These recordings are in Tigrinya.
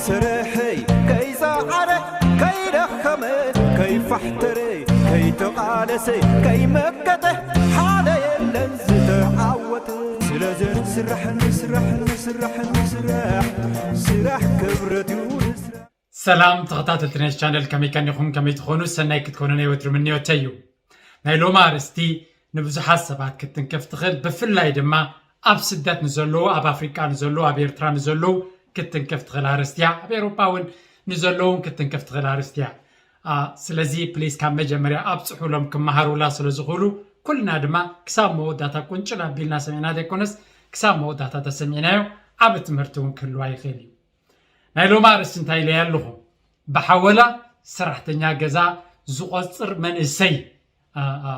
ስርሐይ ከይፀዓረ፣ ከይደኸመ፣ ከይፋሕተረ፣ ከይተቓለሰ፣ ከይመከተ፣ ሓደ የለን ዝተዓወተ። ስለዚ ንስራሕ፣ ንስራሕ፣ ንስራሕ፣ ንስራሕ፣ ስራሕ ክብረት እዩ፣ ንስራሕ። ሰላም ተኸታተልቲ ናይዚ ቻነል፣ ከመይ ቀኒኹም? ከመይ ትኾኑ? ሰናይ ክትኮኑ ናይ ወትሩ ምንዮተይ እዩ። ናይ ሎሚ ኣርእስቲ ንብዙሓት ሰባት ክትንከፍ ትኽእል፣ ብፍላይ ድማ ኣብ ስደት ንዘለዉ፣ ኣብ ኣፍሪቃ ንዘለዉ፣ ኣብ ኤርትራ ንዘለዉ ክትንከፍ ትኽእል ኣርእስቲ እያ። ኣብ ኤውሮጳ እውን ንዘለዉ ክትንከፍ ትኽእል ኣርእስቲ እያ። አ፣ ስለዚ ፕሊዝ ካብ መጀመርያ ኣብጽሑሎም ክመሃሩላ ስለ ዝኽእሉ፣ ኩልና ድማ ክሳብ መወዳእታ ቁንጭል ኣቢልና ሰሚዕና ዘይኮነስ፣ ክሳብ መወዳእታ ተሰሚዕናዮ ዓቢ ትምህርቲ እውን ክህልዋ ይኽእል እዩ። ናይ ሎሚ ኣርእስቲ እንታይ ኢለያ ኣለኹ? ብሓወላ ሰራሕተኛ ገዛ ዝቖጽር መንእሰይ፣ አ፣ አ፣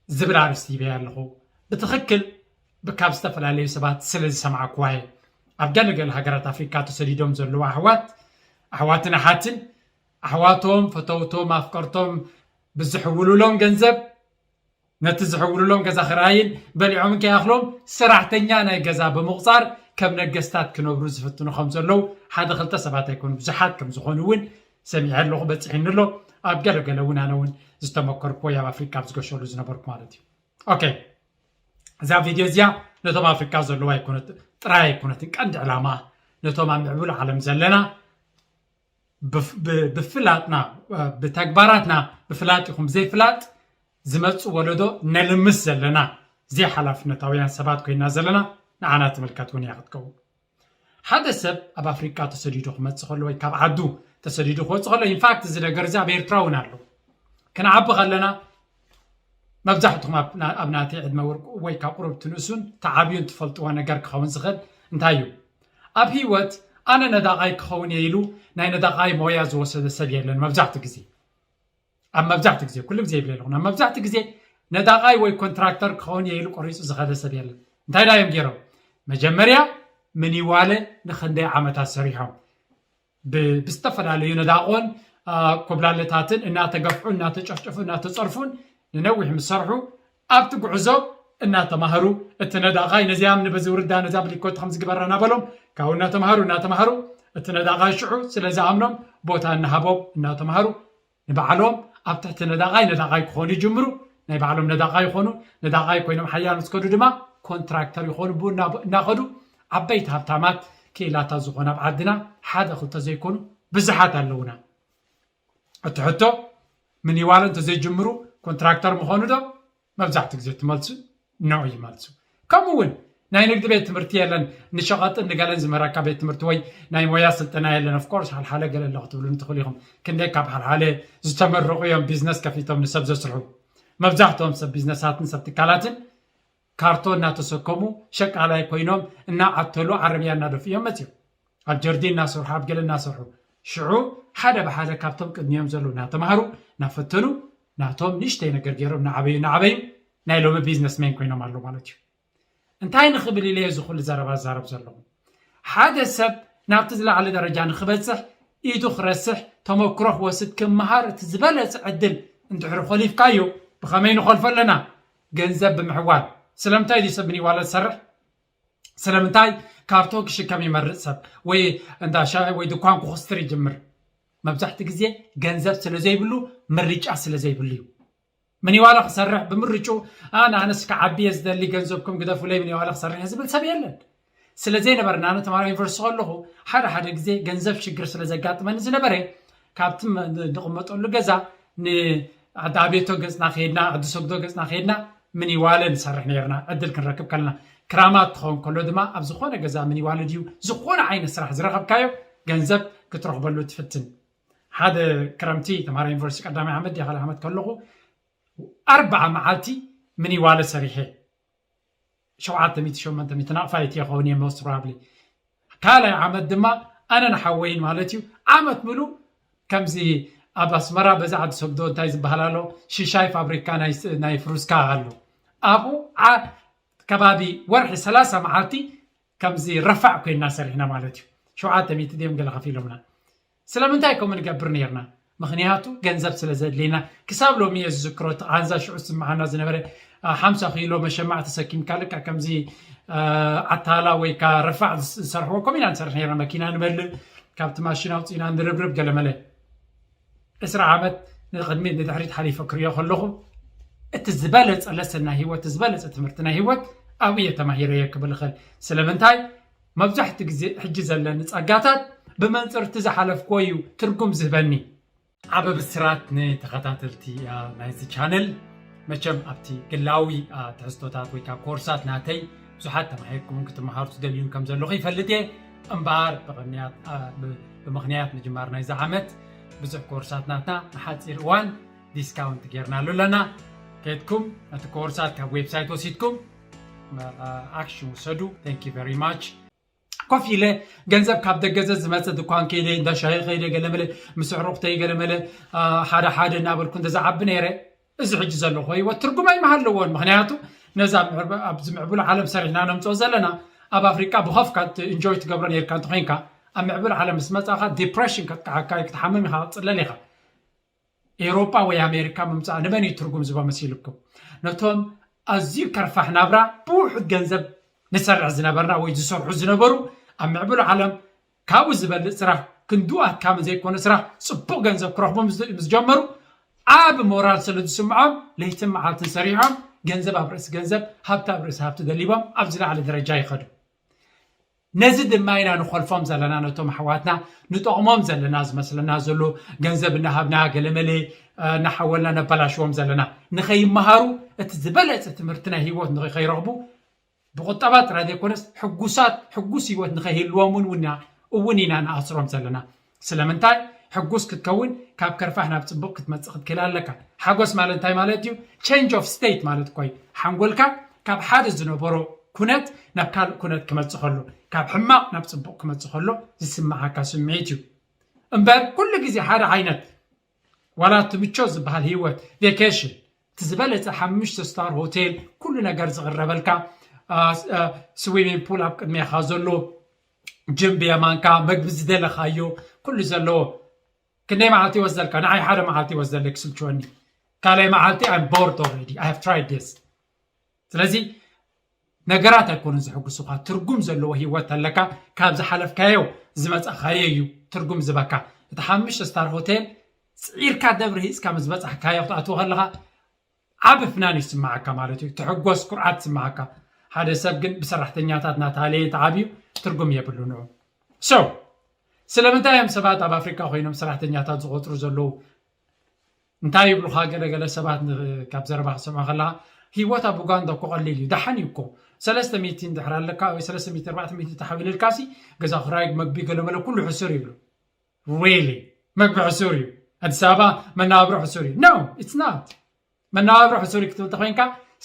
ዝብል ኣርእስቲ ሂበያ ኣለኹ። ብትኽክል ብ-፣ ካብ ዝተፈላለዩ ሰባት ስለ ዝሰማዕኩዋ እየ። ኣብ ገለገለ ሃገራት ኣፍሪካ ተሰዲዶም ዘለዉ ኣሕዋት፣ ኣሕዋትን ኣሓትን፣ ኣሕዋቶም፣ ፈተውቶም፣ ኣፍቀርቶም ብዝሕውሉሎም ገንዘብ፣ ነቲ ዝሕውሉሎም ገዛ ክራይን በሊዖምን ከይኣኽሎም ሰራሕተኛ ናይ ገዛ ብምቑጻር ከም ነገስታት ክነብሩ ዝፍትኑ ከም ዘለዉ ሓደ ክልተ ሰባት ኣይኮኑ፣ ብዙሓት ከም ዝኾኑ እውን ሰሚዐ ኣለኹ፣ በጺሕኒ ኣሎ። ኣብ ገለገለ እውን ኣነ እውን ዝተመከርኩዎ ኣብ ኣፍሪካ ኣብ ዝገሸሉ ዝነበርኩ ማለት እዩ። ኦኬ፣ እዛ ቪድዮ እዚኣ ነቶም ኣፍሪካ ዘለዉ ኣይኮነት ጥራይ ኣይኮነትን፣ ቀንዲ ዕላማ ነቶም ኣብ ምዕቡል ዓለም ዘለና ብፍ-፣ ብ-፣ ብፍላጥና፣ እ፣ ብተግባራትና ብፍላጥ ይኹን ብዘይፍላጥ ዝመጽእ ወለዶ ነልምስ ዘለና ዘይሓላፍነታውያን ሰባት ኮይና ዘለና ንዓና ትምልከት እውን እያ ክትከውን። ሓደ ሰብ ኣብ ኣፍሪቃ ተሰዲዱ ክመጽእ ከሎ ወይ ካብ ዓዱ ተሰዲዱ ክወጽእ ከሎ፣ ኢንፋክት እዚ ነገር እዚ ኣብ ኤርትራ እውን ኣሎ። ክንዓቢ ከለና መብዛሕትኹም ኣብ ና-፣ ኣብ ናተይ ዕድመ ወርቁ ወይ ካብ ቁሩብ ትንእሱን ተዓብዩን ትፈልጥዎ ነገር ክኸውን ዝኽእል እንታይ እዩ? ኣብ ህይወት ኣነ ነዳቓይ ክኸውን እየ ኢሉ ናይ ነዳቓይ ሞያ ዝወሰደ ሰብ የለን። መብዛሕትኡ ግዜ፣ ኣብ መብዛሕትኡ ግዜ፣ ኩሉ ግዜ ይብል ኣለኹ፣ ኣብ መብዛሕትኡ ግዜ ነዳቓይ ወይ ኮንትራክተር ክኸውን እየ ኢሉ ቆሪጹ ዝኸደ ሰብ የለን። እንታይ ዳ እዮም ገይሮም? መጀመርያ ምኒዋለ ንኽንደይ ዓመታት ሰሪሖም ብ-፣ ብዝተፈላለዩ ነዳቖን፣ አ፣ ኮብላለታትን እናተገፍዑ፣ እናተጨፍጨፉ፣ እናተጸርፉን ንነዊሕ ምስ ሰርሑ ኣብቲ ጉዕዞ እናተማህሩ፣ እቲ ነዳቓይ ነዚኣ እምኒ በዚ ውርዳ፣ ነዛ ብሊኮት ከምዚ ግበራ እናበሎም ካብኡ እናተማህሩ፣ እናተማህሩ እቲ ነዳቓይ ሽዑ ስለ ዝኣምኖም ቦታ እናሃቦም እናተማህሩ ንባዕሎም ኣብ ትሕቲ ነዳቓይ፣ ነዳቓይ ክኾኑ ይጅምሩ። ናይ ባዕሎም ነዳቓይ ይኾኑ። ነዳቓይ ኮይኖም ሓያል ምስ ከዱ ድማ ኮንትራክተር ይኾኑ። ብኡ እና-፣ እናኸዱ ዓበይቲ ሃብታማት ክኢላታት ዝኾኑ ኣብ ዓድና ሓደ ክልተ ዘይኮኑ ብዙሓት ኣለዉና። እቲ ሕቶ፣ ምኒዋለ እንተዘይጅምሩ ኮንትራክተር ምኾኑ ዶ? መብዛሕትኡ ግዜ እቲ መልሲ ኖ እዩ መልሱ። ከምኡ እውን ናይ ንግዲ ቤት ትምህርቲ የለን፣ ንሸቐጥን ንገለን ዝምህረካ ቤት ትምህርቲ ወይ ናይ ሞያ ስልጠና የለን። ኦፍኮርስ፣ ሓልሓለ ገለ ኣሎ ክትብሉኒ ትኽእሉ ኢኹም። ክንደይ ካብ ሓልሓለ ዝተመረቑ እዮም ቢዝነስ ከፊቶም ንሰብ ዘስርሑ? መብዛሕትኦም ሰብ ቢዝነሳትን ሰብ ትካላትን ካርቶን እናተሰከሙ ሸቃላይ ኮይኖም እናዓተሉ ዓረብያ እናደፍኡ እዮም መፅዮም። ኣብ ጀርዲን እናሰርሑ፣ ኣብ ገለ እናሰርሑ። ሽዑ ሓደ ብሓደ ካብቶም ቅድሚኦም ዘለዉ እናተምሃሩ፣ እናፈተኑ፣ ናቶም ንእሽተይ ነገር ገይሮም እናዓበዩ፣ እናዓበዩ ናይ ሎሚ ቢዝነስሜን ኮይኖም ኣለዉ ማለት እዩ። እንታይ ንኽብል ኢለ እዚ ኩሉ ዘረባ ዝዛረብ ዘለኹ? ሓደ ሰብ ናብቲ ዝለዓለ ደረጃ ንኽበጽሕ፣ ኢዱ ክረስሕ፣ ተመክሮ ክወስድ፣ ክመሃር እቲ ዝበለጸ ዕድል እንድሕሪ ኮሊፍካዮ፣ ብኸመይ ንኾልፎ ኣለና? ገንዘብ ብምሕዋል። ስለምንታይ ድዩ ሰብ ምኒዋለ ዝሰርሕ? ስለምንታይ ካርቶን ክሽከም ይመርጽ ሰብ? ወይ እንዳ ሻሂ ወይ ድኳን ክኹስትር ይጅምር? መብዛሕትኡ ግዜ ገንዘብ ስለ ዘይብሉ፣ ምርጫ ስለ ዘይብሉ እዩ። ምኒዋለ ክሰርሕ ብምርጭኡ፣ ኣነ ኣነስ ክዓቢ እየ ዝደሊ፣ ገንዘብኩም ግደፉለይ፣ ምኒዋለ ክሰርሕ እየ ዝብል ሰብ የለን። ስለ ዘይነበረ፣ ኣነ ተማሪ ዩኒቨርሲቲ ከለኹ ሓደ ሓደ ግዜ ገንዘብ ሽግር ስለ ዘጋጥመኒ ዝነበረ፣ ካብቲ መ-፣ ንቕመጠሉ ገዛ ንዓዲ ኣቤቶ ገጽና ከይድና፣ ዓዲ ሰግዶ ገጽና ከይድና ምኒዋለ ንሰርሕ ነይርና፣ ዕድል ክንረክብ ከለና። ክራማት ክኸውን ከሎ ድማ ኣብ ዝኾነ ገዛ ምኒዋለ ድዩ ዝኾነ ዓይነት ስራሕ ዝረኸብካዮ ገንዘብ ክትረኽበሉ ትፍትን። ሓደ ክረምቲ ተምሃራይ ዩኒቨርሲቲ ቀዳማይ ዓመት ድያ ካልኣይ ዓመት ከለኹ፣ ኣርብዓ መዓልቲ ምኒዋለ ሰሪሐ። ሸውዓተ ሚእቲ፣ ሸሞንተ ሚእቲ ናቕፋ ይእቲ ይኸውን እየ፣ most probably። ካልኣይ ዓመት ድማ ኣነን ሓወይን ማለት እዩ፣ ዓመት ምሉእ ከምዚ ኣብ ኣስመራ በዛ ዓዲ ሰግዶ እንታይ ዝበሃል ኣሎ፣ ሽሻይ ፋብሪካ ናይ ስ-፣ ናይ ፍሩስካ ኣሎ። ኣብኡ ዓ-፣ ከባቢ ወርሒ ሰላሳ መዓልቲ ከምዚ ረፋዕ ኮይንና ሰሪሕና ማለት እዩ። ሸውዓተ ሚእቲ ድዮም ገለ ከፊሎምና። ስለምንታይ ከምኡ ንገብር ነይርና? ምኽንያቱ ገንዘብ ስለ ዘድልየና። ክሳብ ሎሚ እየ ዝዝክሮ፣ እቲ ቃንዛ ሽዑ ዝስምዓና ዝነበረ፣ አ፣ ሓምሳ ኪሎ መሸማዕ ተሰኪምካ፣ ልክዕ ከምዚ፣ አ፣ ኣታላ ወይ ከኣ ረፋዕ ዝስ-፣ ዝሰርሕዎ፣ ከምኡ ኢና ንሰርሕ ነይርና። መኪና ንመልእ፣ ካብቲ ማሽን ኣውፅእና ንርብርብ ገለመለ ዕስራ ዓመት ንቕድሚት ንድሕሪት ሓሊፈ ክሪኦ ከለኹ፣ እቲ ዝበለፀ ለሰን ናይ ህይወት፣ እቲ ዝበለፀ ትምህርቲ ናይ ህይወት ኣብኡ እየ ተማሂረዮ ክብል እኽእል። ስለምንታይ? መብዛሕትኡ ግዜ ሕጂ ዘለኒ ጸጋታት ብመንጽር እቲ ዝሓለፍክዎ እዩ ትርጉም ዝህበኒ። ዓቢ ብስራት ንተኸታተልቲ ናይዚ ቻነል። መቸም ኣብቲ ግላዊ ትሕዝቶታት ወይ ከዓ ኮርሳት ናተይ ብዙሓት ተማሂርኩም ክትመሃሩ ትደልዩን ከም ዘለኹ ይፈልጥ እየ። እምበኣር ብቕንያት ብምኽንያት ምጅማር ናይዚ ዓመት ብዙሕ ኮርሳት ናትና ንሓፂር እዋን ዲስካውንት ጌርናሉ ኣለና። ከድኩም ነቲ ኮርሳት ካብ ዌብሳይት ወሲድኩም ኣክሽን ውሰዱ። Thank you very much። ኮፍ ኢለ ገንዘብ ካብ ደገዘ ዝመፀ ድኳን ከይደ እንዳ ሻሂ ከይደ ገለመለ ምስ ኣዕሩኽተይ ገለመለ ሓደ ሓደ እናበልኩ እንተዝዓቢ ነይረ፣ እዚ ሕጂ ዘለኹ ህይወት ትርጉም ኣይምሃለዎን። ምክንያቱ ነዚ ኣብ ምዕርብ- ኣብዚ ምዕቡል ዓለም ሰሪሕና ነምፅኦ ዘለና ኣብ ኣፍሪቃ ብኸፍካ ኢንጆይ ትገብሮ ነርካ እንተኮይንካ፣ ኣብ ምዕቡል ዓለም ምስ መፃኻ ዲፕሬሽን ከጥቃዓካ እዩ፣ ክትሓምም ኢኻ፣ ክትፅለል ኢኻ። ኤውሮጳ ወይ ኣሜሪካ ምምፃእ ንመን እዩ ትርጉም ዝቦ መሲልኩም? ነቶም ኣዝዩ ከርፋሕ ናብራ ብውሑድ ገንዘብ ንሰርሕ ዝነበርና ወይ ዝሰርሑ ዝነበሩ ኣብ ምዕቡል ዓለም ካብኡ ዝበልፅ ስራሕ ክንድኡ ኣድካሚ ዘይኮነ ስራሕ ፅቡቕ ገንዘብ ክረኽቡ ምስ ምስ ጀመሩ ዓቢ ሞራል ስለ ዝስምዖም ለይትን መዓልትን ሰሪሖም ገንዘብ ኣብ ርእሲ ገንዘብ ሃብቲ ኣብ ርእሲ ሃብቲ ደሊቦም ኣብ ዝለዓለ ደረጃ ይኸዱ። ነዚ ድማ ኢና ንኾልፎም ዘለና ነቶም ኣሕዋትና ንጠቕሞም ዘለና ዝመስለና ዘሎ ገንዘብ እናሃብና ገለመለ እናሓወልና ነበላሽዎም ዘለና ንኸይመሃሩ እቲ ዝበለፀ ትምህርቲ ናይ ህይወት ንኸይረኽቡ ብቁጠባ ጥራይ ዘይኮነስ ሕጉሳት ሕጉስ ህይወት ንኸይህልዎም እውን እውን ኢና ንኣስሮም ዘለና። ስለምንታይ ሕጉስ ክትከውን ካብ ከርፋሕ ናብ ፅቡቕ ክትመፅእ ክትክእል ኣለካ። ሓጎስ ማለት እንታይ ማለት እዩ? Change of state ማለት እኮ እዩ። ሓንጎልካ ካብ ሓደ ዝነበሮ ኩነት ናብ ካልእ ኩነት ክመፅእ ከሎ፣ ካብ ሕማቕ ናብ ፅቡቕ ክመፅእ ከሎ ዝስምዓካ ስምዒት እዩ። እምበር ኩሉ ግዜ ሓደ ዓይነት ዋላ እቲ ምቾት ዝበሃል ህይወት ቬኬሽን እቲ ዝበለፀ ሓሙሽተ ስታር ሆቴል ኩሉ ነገር ዝቕረበልካ ስዊሚንግ ፑል ኣብ ቅድሜኻ ዘሎ ጅም ብየማንካ መግቢ ዝደለኻዮ ኩሉ ዘለዎ ክንደይ መዓልቲ ይወስደልካ? ንዓይ ሓደ መዓልቲ ይወስደለይ ክስልችወኒ። ካልኣይ መዓልቲ I'm bored already, I have tried this። ስለዚ ነገራት ኣይኮኑን ዝሕጉሱኻ። ትርጉም ዘለዎ ህይወት ኣለካ ካብ ዝሓለፍካዮ ዝመፃኻዮ እዩ ትርጉም ዝበካ። እቲ ሓሙሽተ ስታር ሆቴል ፅዒርካ ደብሪ ሂፅካ ምስ በፃሕካዮ ክትኣትዎ ከለኻ ዓቢ ፍናን ይስምዓካ ማለት እዩ። ትሕጎስ፣ ኩርዓት ይስምዓካ። ሓደ ሰብ ግን ብሰራሕተኛታት እናተሃለየ እንተዓብዩ ትርጉም የብሉ ንዑ። So ስለምንታይ እዮም ሰባት ኣብ ኣፍሪካ ኮይኖም ሰራሕተኛታት ዝቆፅሩ ዘለዉ? እንታይ ይብሉኻ? ገለገለ ሰባት ን- ካብ ዘረባ ክሰምዖ ከለኻ ህይወት ኣብ ኡጋንዳ እኮ ቀሊል እዩ፣ ደሓን እዩ እኮ፣ ሰለስተ ሚእቲ እንድሕር ኣለካ ወይ ሰለስተ ሚእቲ ኣርባዕተ ሚእቲ ተሓዊልልካ ሲ ገዛ ክራይ፣ መግቢ፣ ገለመለ ኩሉ ሕሱር ይብሉ። Really? መግቢ ሕሱር እዩ? ኣዲስ ኣበባ መነባብሮ ሕሱር እዩ? No, it's not። መነባብሮ ሕሱር እዩ ክትብል ተኮይንካ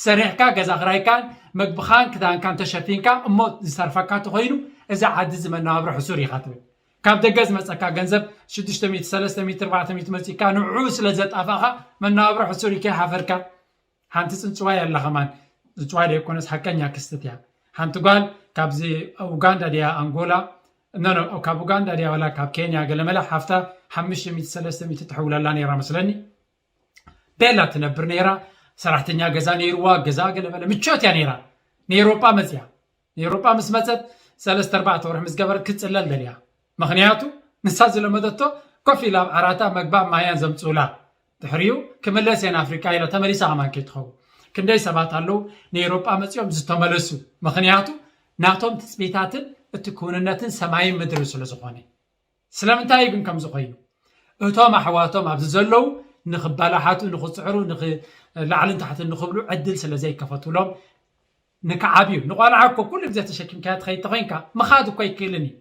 ሰሪሕካ ገዛ ክራይካን መግብኻን ክዳንካን ተሸፊንካ እሞ ዝተርፈካ ተኮይኑ እዚ ዓዲ እዚ መነባብሮ ሕሱር ኢኻ ትብል። ካብ ደገ ዝመፀካ ገንዘብ ሽዱሽተ ሚእቲ፣ ሰለስተ ሚእቲ፣ ኣርባዕተ ሚእቲ መፂካ ንዑ ስለ ዘጣፋእኻ መነባብሮ ሕሱር እዩ ከይሓፈርካ። ሓንቲ ፅንፅዋይ ኣላ ከማን፣ ፅንፅዋይ ደይኮነስ ሓቀኛ ክስተት እያ። ሓንቲ ጓል ካብዚ ኡጋንዳ ድያ ኣንጎላ፣ ኖ ኖ፣ ካብ ኡጋንዳ ድያ ወላ ካብ ኬንያ ገለመለ ሓፍታ ሓሙሽተ ሚእቲ ሰለስተ ሚእቲ ትሕውለላ ነይራ መስለኒ። ቤላ ትነብር ነይራ፣ ሰራሕተኛ ገዛ ነይርዋ፣ ገዛ ገለመለ ምቾት እያ ነይራ። ንኤውሮጳ መፅያ። ንኤውሮጳ ምስ መፀት ሰለስተ ኣርባዕተ ወርሒ ምስ ገበረት ክትፅለል ደልያ። ምኽንያቱ ንሳ ዝለመደቶ ኮፍ ኢላ ኣብ ዓራታ መግባ ማያን ዘምፅኡላ። ድሕሪኡ ክምለስ እየ ንኣፍሪቃ ኢላ ተመሊሳ ከማን ከይትኸውን። ክንደይ ሰባት ኣለዉ ንኤውሮጳ መፂኦም ዝተመለሱ፣ ምኽንያቱ ናቶም ትፅቢታትን እቲ ክውንነትን ሰማይን ምድርን ስለ ዝኾነ። ስለምንታይ እዩ ግን ከምዚ ኮይኑ? እቶም ኣሕዋቶም ኣብዚ ዘለዉ ንኽበላሓቱ ንኽፅዕሩ ንኽ- ላዕልን ታሕትን ንኽብሉ ዕድል ስለ ዘይከፈቱሎም ንክዓብዩ። ንቆልዓ እኮ ኩሉ ግዜ ተሸኪምካዮ ትኸይድ ተኾይንካ ምኻድ እኮ ኣይክእልን እዩ።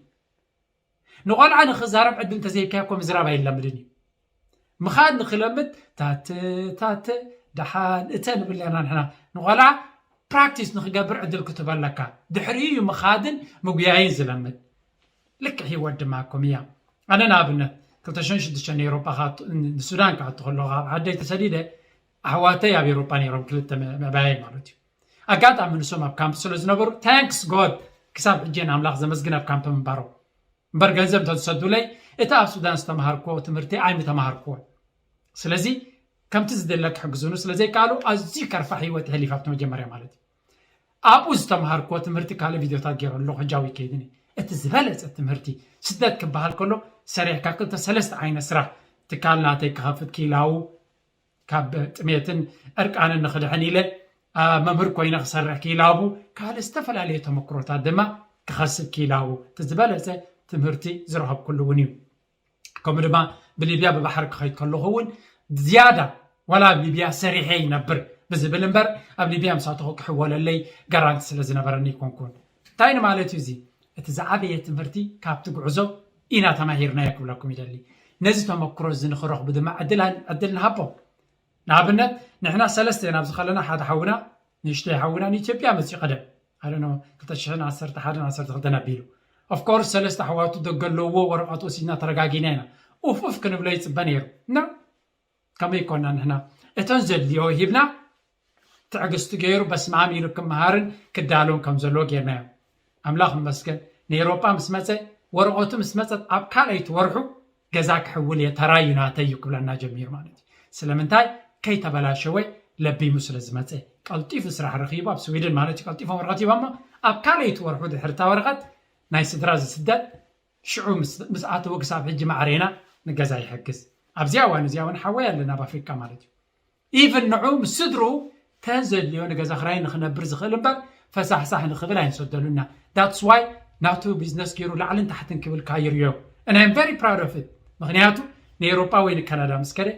ንቆልዓ ንኽዛረብ ዕድል እንተዘይብካዮ እኮ ምዝራብ ኣይለምድን እዩ። ምኻድ ንኽለምድ ታተ ታተ ደሓን እተ ንብል ኔርና ንሕና። ንቆልዓ ፕራክቲስ ንኽገብር ዕድል ክትህቦ ኣለካ። ድሕሪኡ እዩ ምኻድን ምጉያይን ዝለምድ። ልክዕ ህይወት ድማ ከምኡ እያ። ኣነ ንኣብነት ክልተ ሽሕን ሽዱሽተን ንኤውሮጳ ንሱዳን ክኣቱ ከለኹ ካብ ዓደይ ተሰዲደ ኣሕዋተይ ኣብ ኤውሮጳ ነይሮም ክልተ መዕባየይ ማለት እዩ። ኣጋጣሚ ንሶም ኣብ ካምፕ ስለ ዝነበሩ ታንክስ ጎድ ክሳብ ሕጂ ንኣምላኽ ዘመስግን ኣብ ካምፕ ምንባሮም። እምበር ገንዘብ እንተዝሰዱለይ እቲ ኣብ ሱዳን ዝተምሃርክዎ ትምህርቲ ኣይምተምሃርክዎን። ስለዚ ከምቲ ዝድለ ክሕግዙኒ ስለ ዘይከኣሉ ኣዝዩ ከርፋሕ ህይወት የሕሊፈ ኣብቲ መጀመርያ ማለት እዩ። ኣብኡ ዝተምሃርክዎ ትምህርቲ ካልእ ቪድዮታት ገይረ ኣለኹ ሕጃዊ ከይድኒ እቲ ዝበለፀ ትምህርቲ። ስደት ክበሃል ከሎ ሰሪሕካ ክልተ ሰለስተ ዓይነት ስራሕ፣ ትካል ናተይ ክኸፍት ክኢላው፣ ካብ ጥሜትን ዕርቃንን ንኽድሕን ኢለ መምህር ኮይነ ክሰርሕ ክኢላቡ፣ ካልእ ዝተፈላለየ ተመክሮታት ድማ ክኸስብ ክኢላቡ፣ እቲ ዝበለፀ ትምህርቲ ዝረኸብኩሉ እውን እዩ። ከምኡ ድማ ብሊብያ ብባሕሪ ክኸይድ ከለኹ እውን ዝያዳ ዋላ ኣብ ሊብያ ሰሪሐ ይነብር ብዝብል እምበር ኣብ ሊብያ ምሳተኹ ክሕወለለይ ጋራንቲ ስለ ዝነበረኒ ኣይኮንኩን። እንታይ ንማለት እዩ እዚ? እቲ ዝዓበየ ትምህርቲ ካብቲ ጉዕዞ ኢና ተማሂርናዮ ክብለኩም ይደሊ። ነዚ ተመክሮ እዚ ንኽረኽቡ ድማ ዕድል ዕድል ንሃቦም። ንኣብነት ንሕና ሰለስተ ኢና ኣብዚ ከለና ሓደ ሓውና ንእሽተይ ሓውና ንኢትዮጵያ መፅዩ ቀደም ኣደኖ ክልተ ሽሕን ዓሰርተ ሓደን ዓሰርተ ክልተን ኣቢሉ ኦፍኮርስ ሰለስተ ኣሕዋቱ ደገ ኣለዎ ወረቐት ወሲድና ተረጋጊና ኢና ኡፍ ኡፍ ክንብሎ ይፅበ ነይሩ እና ከመይ ኮና ንሕና እተን ዘድልዮ ሂብና ትዕግስቲ ገይሩ በስማም ኢሉ ክመሃርን ክዳለውን ከም ዘለዎ ጌርናዮ ኣምላኽ መስገን ንኤሮጳ ምስ መፀ ወረቐቱ ምስ መፀት ኣብ ካልኣይቲ ወርሑ ገዛ ክሕውል እየ ተራዩ ናተይ እዩ ክብለና ጀሚሩ ማለት እዩ ስለምንታይ ከይተበላሸወ ለቢሙ ስለ ዝመፀ ቀልጢፉ ስራሕ ረኺቡ ኣብ ስዊድን ማለት እዩ ቀልጢፎም ወረቐት ሂቦሞ ኣብ ካልኣይቲ ወርሑ ድሕርታ ወረቐት ናይ ስድራ ዝስደድ ሽዑ ምስ ኣተወ ክሳብ ሕጂ ማዕሬና ንገዛ ይሕግዝ ኣብዚኣ እዋን እዚኣ እውን ሓወይ ኣለና ኣብ ኣፍሪካ ማለት እዩ ኢቭን ንዑ ምስ ስድርኡ ተዘድልዮ ንገዛ ክራይ ንክነብር ዝኽእል እምበር ፈሳሕሳሕ ንክብል ኣይንሰደሉና that's why ናቱ ቢዝነስ ገይሩ ላዕልን ታሕትን ክብል ካይርዮ and I'm very proud of it ምክንያቱ ንኤሮጳ ወይ ንካናዳ ምስ ከደ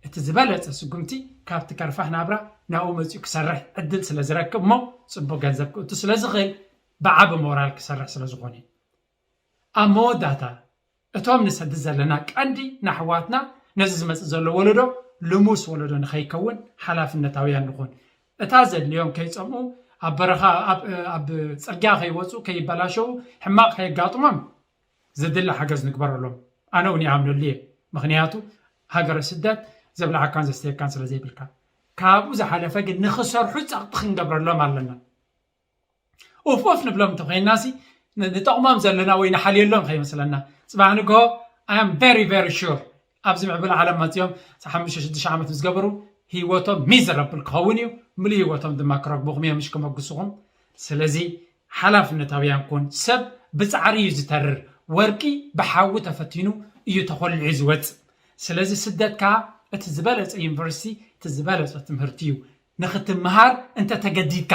እቲ ዝበለፀ ስጉምቲ ካብቲ ከርፋሕ ናብራ ናብኡ መፅኡ ክሰርሕ ዕድል ስለ ዝረክብ እሞ ፅቡቅ ገንዘብ ክእቱ ስለ ዝኽእል ብዓቢ ሞራል ክሰርሕ ስለ ዝኾነ ኣብ መወዳእታ እቶም ንሰድድ ዘለና ቀንዲ ንኣሕዋትና ነዚ ዝመፅእ ዘሎ ወለዶ ልሙስ ወለዶ ንኸይከውን ሓላፍነታውያን ንኹን። እታ ዘድልዮም ከይፀምኡ ኣብ በረኻ ኣብ ኣብ ፅርግያ ከይወፁ ከይበላሸዉ ሕማቕ ከየጋጥሞም ዝድለ ሓገዝ ንግበረሎም። ኣነ እውን ይኣምነሉ እየ። ምኽንያቱ ሃገረ ስደት ዘብልዓካን ዘስተየካን ስለ ዘይብልካ። ካብኡ ዝሓለፈ ግን ንኽሰርሑ ፀቕጢ ክንገብረሎም ኣለና። ኡፍ ኡፍ ንብሎም እንተኮይንና ሲ ንጠቕሞም ዘለና ወይ ንሓልየሎም ከይመስለና ፅባሕ ንግሆ I am very very sure ኣብዚ ምዕብል ዓለም መፅኦም ሓሙሽተ ሽዱሽተ ዓመት ምስ ገበሩ ህይወቶም ሚዘረብል ክኸውን እዩ ምሉእ ህይወቶም ድማ ክረግቡኹም እዮም ምሽ ክመጉስኹም ስለዚ ሓላፍነታውያን ኩን ሰብ ብፃዕሪ እዩ ዝተርር ወርቂ ብሓዊ ተፈቲኑ እዩ ተኮሊዑ ዝወፅእ ስለዚ ስደት ከዓ እቲ ዝበለፀ ዩኒቨርሲቲ እቲ ዝበለፀ ትምህርቲ እዩ ንኽትምሃር እንተተገዲድካ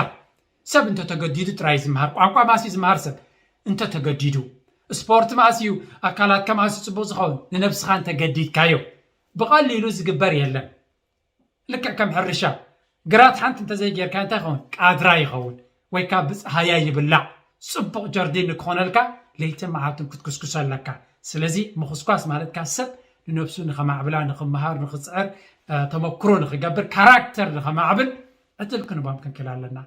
ሰብ እንተተገዲዱ ጥራይ ዝምሃር ቋንቋ ማእሲ ዝምሃር ሰብ እንተተገዲዱ ስፖርት ማእሲ እዩ ኣካላትካ ማእሲ ፅቡቅ ዝኸውን ንነብስኻ እንተገዲድካዮ ብቐሊሉ ዝግበር የለን ልክዕ ከም ሕርሻ ግራት ሓንቲ እንተዘይጌርካ እንታይ ይኸውን ቃድራ ይኸውን ወይ ከዓ ብፀሃያ ይብላዕ ፅቡቅ ጀርዲን ንክኾነልካ ለይትን መዓልትን ክትኩስኩሶ ኣለካ ስለዚ ምኹስኳስ ማለትካ ሰብ ንነብሱ ንኸማዕብላ ንኽምሃር ንኽፅዕር ተመክሮ ንኽገብር ካራክተር ንኸማዕብል ዕድል ክንቦም ክንክል ኣለና።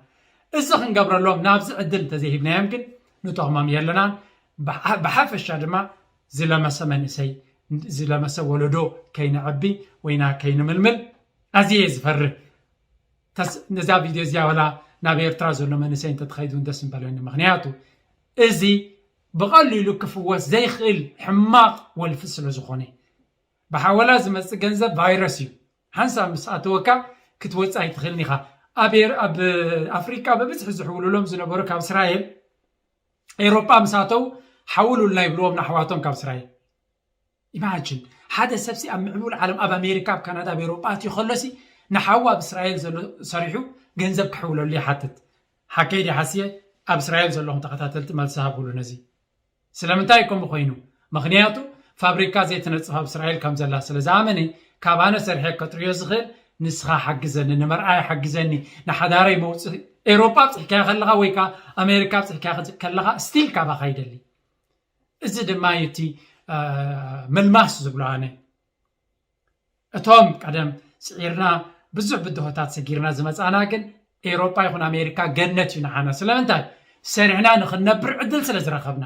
እዚ ክንገብረሎም ናብዚ ዕድል እንተዘይሂብናዮም ግን ንጠቕሞም የለናን። ብሓፈሻ ድማ ዝለመሰ መንእሰይ ዝለመሰ ወለዶ ከይነዕቢ ወይና ከይንምልምል ኣዝየ ዝፈርህ። ነዛ ቪድዮ እዚኣ ወላ ናብ ኤርትራ ዘሎ መንእሰይ እንተትኸይድ እውን ደስ ምበለኒ። ምኽንያቱ እዚ ብቐሊሉ ክፍወስ ዘይኽእል ሕማቕ ወልፊ ስለ ዝኾነ። ብሓወላ ዝመፅእ ገንዘብ ቫይረስ እዩ። ሓንሳብ ምስ ኣተወካ ክትወፅእ ኣይትኽእልን ኢኻ። ኣብ ኤር- ኣብ ኣፍሪቃ ብብዝሒ ዝሕውልሎም ዝነበሩ ካብ እስራኤል ኤሮጳ ምስ ኣተው ሓውሉልና ይብልዎም ንኣሕዋቶም ካብ እስራኤል። ኢማጅን ሓደ ሰብሲ ኣብ ምዕቡል ዓለም ኣብ ኣሜሪካ ኣብ ካናዳ ኣብ ኤሮጳ ኣትዩ ከሎሲ ንሓዉ ኣብ እስራኤል ዘሎ ሰሪሑ ገንዘብ ክሕውለሉ ይሓትት። ሓከይ ድየ ሓስየ? ኣብ እስራኤል ዘለኹም ተኸታተልቲ መልሲ ሃብሉ ነዚ። ስለምንታይ ከምኡ ኮይኑ? ምኽንያቱ ፋብሪካ ዘይትነፅፍ ኣብ እስራኤል ከም ዘላ ስለ ዝኣመነ ካብ ኣነ ሰሪሐ ከጥርዮ ዝኽእል ንስኻ ሓግዘኒ፣ ንመርኣይ ሓግዘኒ፣ ንሓዳረይ መውፅኢ ኤውሮጳ ኣብፅሕካዮ ከለኻ ወይ ከዓ ኣሜሪካ ኣብፅሕካዮ ከለኻ ስቲል ካባኻ ይደሊ። እዚ ድማ እዩ እቲ ምልማስ ዝብሎ ኣነ። እቶም ቀደም ስዒርና ብዙሕ ብድሆታት ሰጊርና ዝመፃና ግን ኤውሮጳ ይኹን ኣሜሪካ ገነት እዩ ንዓና። ስለምንታይ? ሰሪሕና ንኽንነብር ዕድል ስለ ዝረኸብና።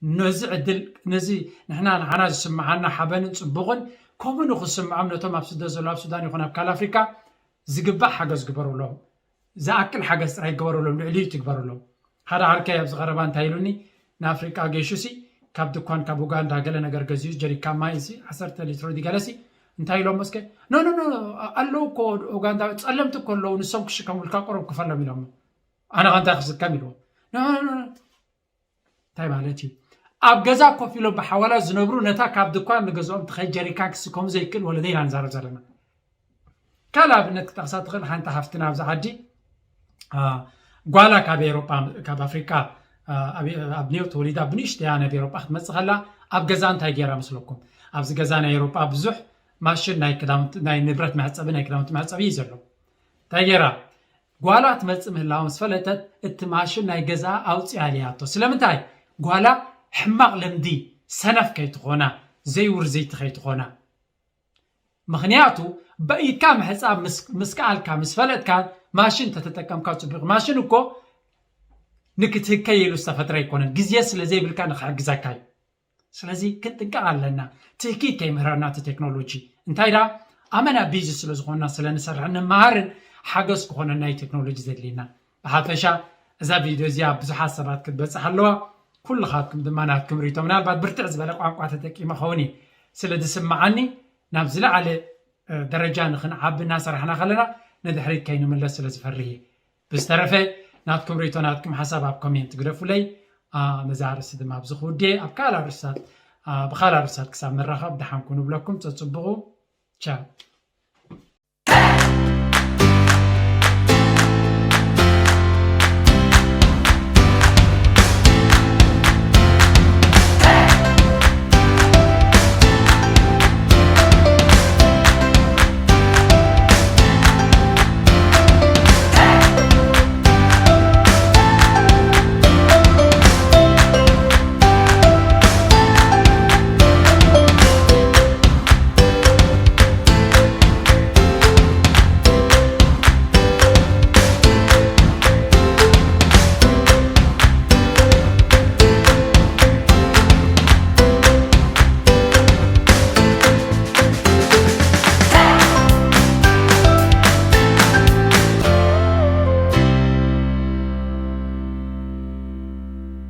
ነዚ ዕድል ነዚ ንሕና ንዓና ዝስምዓና ሓበንን ፅቡቕን ከምኡ ንኽስምዖም ነቶም ኣብ ስደት ዘለዉ ኣብ ሱዳን ይኹን ኣብ ካልእ ኣፍሪካ ዝግባእ ሓገዝ ግበሩሎም። ዝኣክል ሓገዝ ጥራይ ግበሩሎም፣ ልዕሊኡ ትግበሩሎም። ሓደ ዓርከይ ኣብዚ ቀረባ እንታይ ኢሉኒ፣ ንኣፍሪቃ ገይሹ ሲ ካብ ድኳን ካብ ኡጋንዳ ገለ ነገር ገዚኡ ጀሪካን ማይ ሲ ዓሰርተ ሊትሮ ድዩ ገለ ሲ እንታይ ኢሎም መስከ ኖ ኖ ኖ ኣለዉ እኮ ኡጋንዳ ጸለምቲ እኮ ኣለዉ ንሶም ክሽከሙልካ ቁሩብ ክፈሎም ኢሎሞ። ኣነ ከ እንታይ ክስከም ኢልዎ። ኖ ኖ ኖ እንታይ ማለት እዩ? ኣብ ገዛ ኮፍ ኢሎም ብሓዋላ ዝነብሩ፣ ነታ ካብ ድኳን ንገዝኦም ትኸይድ ጀሪካን ክስከሙ ዘይክእል ወለዶ ኢና ንዛረብ ዘለና። ካልእ ኣብነት ክጠቕሳ ትኽእል። ሓንቲ ሓፍትና ኣብዚ ዓዲ፣ አ፣ ጓላ ካብ ኤሮጳ፣ ካብ ኣፍሪቃ፣ አ፣ ኣብ፣ ኣብ ኒውዮርክ ተወሊዳ ብንእሽተያ ናብ ኤሮጳ ክትመጽእ ከላ ኣብ ገዛ እንታይ ገይራ መስለኩም? ኣብዚ ገዛ ናይ ኤሮጳ ብዙሕ ማሽን ናይ ክዳውንቲ፣ ናይ ንብረት መሕጸቢ፣ ናይ ክዳውንቲ መሕጸቢ እዩ ዘሎ። እንታይ ገይራ? ጓላ ትመጽእ ምህላዋ ምስ ፈለጠት እቲ ማሽን ናይ ገዛ ኣውጺኣ ኣልያቶ። ስለምንታይ? ጓላ ሕማቕ ልምዲ፣ ሰነፍ ከይትኾና፣ ዘይውርዝይቲ ከይትኾና። ምኽንያቱ በኢድካ ምሕጻብ ምስ፣ ምስ ከኣልካ፣ ምስ ፈለጥካ፣ ማሽን ተተጠቀምካ ጽቡቕ። ማሽን እኮ ንክትህከ ኢሉ ዝተፈጥረ ኣይኮነን። ግዜ ስለ ዘይብልካ ንክሕግዘካ እዩ። ስለዚ ክንጥንቀቕ ኣለና። ትህኪት ከይምህረና እቲ ቴክኖሎጂ። እንታይ ደኣ ኣመና ቢዚ ስለ ዝኾንና ስለ ንሰርሕ ንምሃርን ሓገዝ ክኾነና እዩ ቴክኖሎጂ ዘድልየና። ብሓፈሻ እዛ ቪድዮ እዚኣ ብዙሓት ሰባት ክትበጽሕ ኣለዋ። ኩልኻትኩም ድማ ናትኩም ርእይቶ ምናልባት ብርትዕ ዝበለ ቋንቋ ተጠቂመ ኸውን እየ ስለ ዝስምዓኒ ናብ ዝለዓለ፣ እ፣ ደረጃ ንኽንዓቢ እናሰራሕና ከለና ንድሕሪት ከይንምለስ ስለ ዝፈርህ እየ። ብዝተረፈ ናትኩም ርእይቶ ናትኩም ሓሳብ ኣብ ኮሜንት ግደፉለይ። አ፣ ነዛ ኣርእስቲ ድማ ኣብዚ ክውድየ ኣብ ካልእ ኣርእስታት፣ አ፣ ብኻልእ ኣርእስታት ክሳብ መራኸብ ደሓን ኩኑ ብለኩም። ጸጽብቑ። ቻው።